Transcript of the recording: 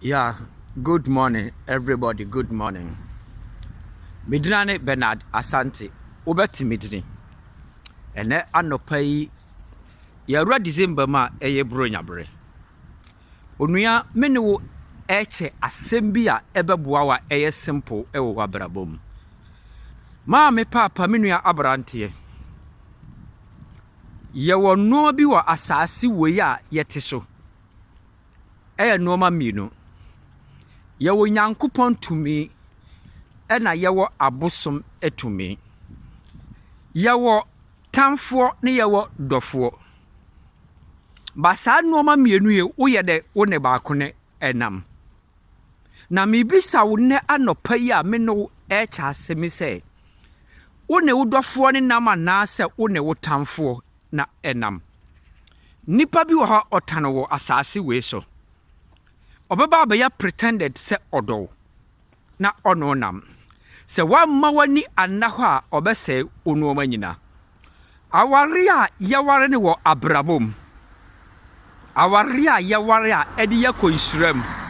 Yeah, good morning everybody, good morning. Me din ne Bernard Asante, wobɛte me dini. Ɛnɛ anɔpa yi, yɛawura December mu a ɛyɛ Buronya bere. Onua, me ne wo ɛrekyɛ asɛm bi a ɛbɛboa wo a ɛyɛ simple ɛwɔ w'abrabɔ mu. Maame, paapa, me nua aberanteɛ, yɛwɔ nnoɔma bi wɔ asase wei a yɛte so. Ɛyɛ nnoɔma mmienu. Yɛwɔ Nyankopɔn tumi ɛna yɛwɔ abosom tumi. Yɛwɔ tamfoɔ ne yɛwɔ dɔfoɔ. Ba saa nnoɔma mmienu yi, woyɛ dɛ wo ne baako ne ɛnam. Na mebisa wo nnɛ anɔpa yi a me ne wo ɛrekyɛ asɛm yi sɛ, wo ne wo dɔfoɔ ne nam anaasɛ wo ne wo tamfoɔ na ɛnam? Nnipa bi wɔ hɔ a ɔtan wɔ asase wei so. Ɔbɛba abɛyɛ pretended sɛ ɔdɔ wo na ɔne wo nam. Sɛ woamma w'ani anna hɔ a, ɔbɛsɛe wo nneɛma nyinaa. Aware a yɛware no wɔ abrabɔ mu, aware a yɛware a ɛde yɛ kɔ nhyira mu.